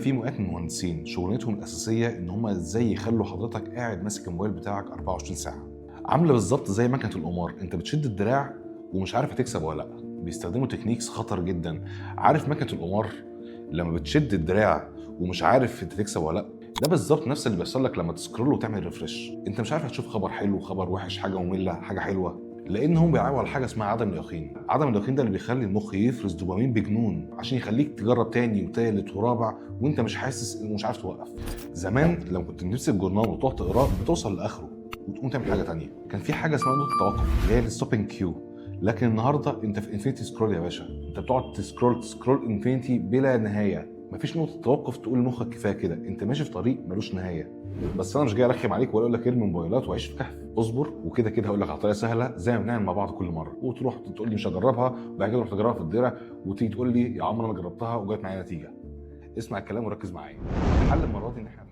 في مئات من المهندسين شغلانتهم الاساسية ان هم ازاي يخلوا حضرتك قاعد ماسك الموبايل بتاعك 24 ساعة. عامله بالظبط زي مكنه القمار، انت بتشد الدراع ومش عارف هتكسب ولا لا. بيستخدموا techniques خطر جدا. عارف مكنه القمار لما بتشد الدراع ومش عارف انت تكسب ولا لا؟ ده بالظبط نفس اللي بيحصل لك لما ت scroll وتعمل refresh. انت مش عارف هتشوف خبر حلو، خبر وحش، حاجة ممله، حاجة حلوه، لان هم بيلعبوا على حاجة اسمها عدم اليقين. عدم اليقين ده اللي بيخلي المخ يفرز دوبامين بجنون عشان يخليك تجرب تاني وتالت ورابع وانت مش حاسس ومش عارف توقف. زمان لما كنت بتمسك جورنال وتقعد تقراه بتوصل لاخره وتقوم تعمل حاجة تانية، كان في حاجة اسمها نقطة توقف اللي هي ال stopping cue. لكن النهارده انت في infinity scroll يا باشا، انت بتقعد ت scroll ت scroll infinity بلا نهايه، مفيش نقطة توقف تقول لمخك كفاية كده، انت ماشي في طريق ملوش نهايه. بس انا مش جاي ارخم عليك ولا اقول لك ارمي موبايلات وعيش في كهف، اصبر وكده كده هقول لك على طريقه سهلة زي ما بنعمل مع بعض كل مره، وتروح تقول لي مش هجربها، وبعد كده تروح تجربها في الدرع وتيجي تقول لي يا عمرو انا جربتها وجابت معايا نتيجه. اسمع الكلام وركز معايا. الحل المرة دي ان احنا